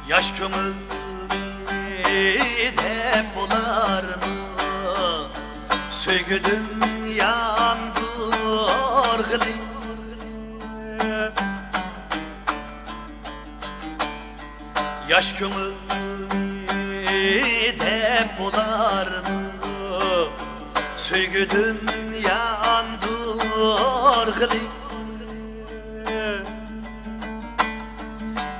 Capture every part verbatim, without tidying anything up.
ياش كۆڭۈلنى دەپ بولارمۇ، سۆيگۈدىن ياندۇرغىلى. ياش كۆڭۈلنى دەپ بولارمۇ، سۆيگۈدىن ياندۇرغىلى.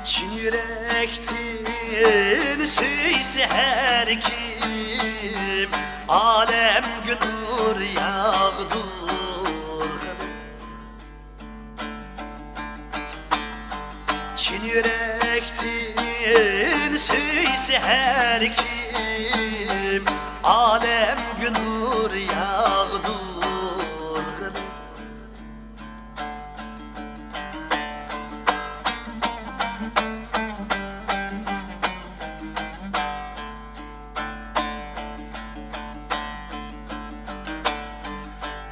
چىن يۈرەكتىن سۆيسە ھەر كىم، ئالەمگە نۇر ياغدۇرغىلى. چىن يۈرەكتىن سۆيسە ھەر كىم، ئالەمگە نۇر ياغدۇرغىلى.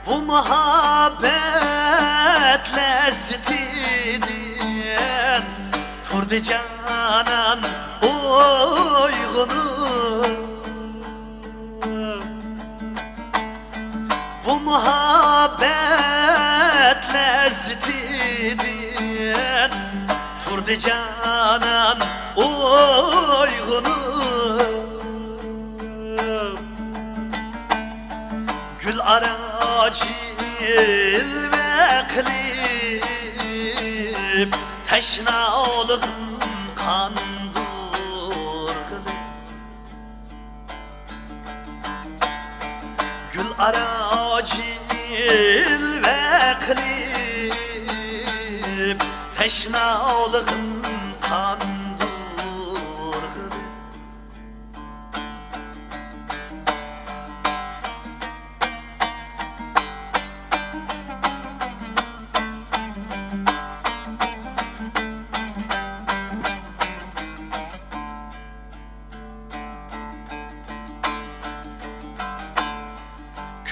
بۇ مۇھەببەت لەززىتىدىن تۇردى جانان ئويغىنىپ. بۇ مۇھەببەت لەززىتىدىن تۇردى جانان ئويغىنىپ. گۈل ئارا جىلۋە قىلىپ، تەشنالىقىم قاندۇرغىلى. گۈل ئارا جىلۋە قىلىپ، تەشنالىقىم قاندۇرغىلى.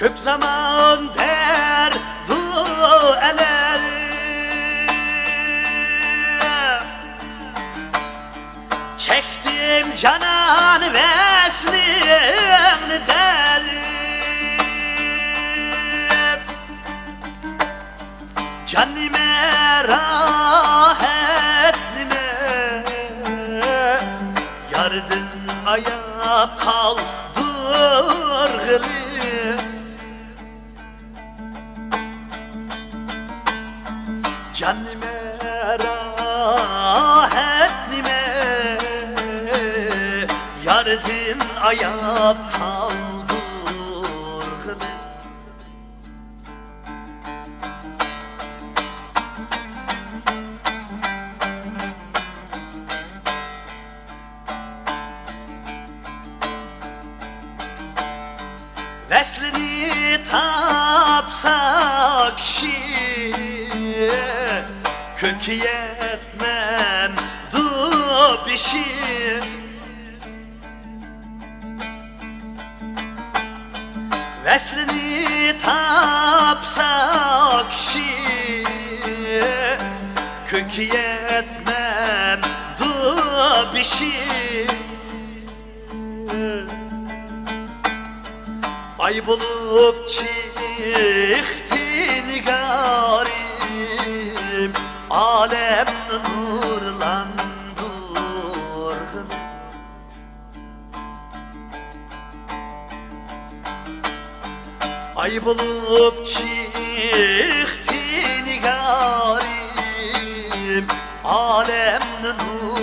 كۆپ زامان دەردۇ ئەلەم چەكتىم جانان ۋەسلىڭنى دەلىپ. جان نېمە، راھەت نېمە، ياردىن ئاياپ قالدۇرغىلى. جان نېمە، راھەت نېمە، ياردىن ئاياپ قالدۇرغىلى. ۋەسلىنى تاپسا كىشى، كۆككە يەتمەمدۇ بېشى. ۋەسلىنى تاپسا كىشى، كۆككە يەتمەمدۇ بېشى. ئاي بولۇپ چىقتى نىگارىم، ئالەمنى نۇرلاندۇرغىن. ئاي بولۇپ چىقتى نىگارىم، ئالەمنى نۇر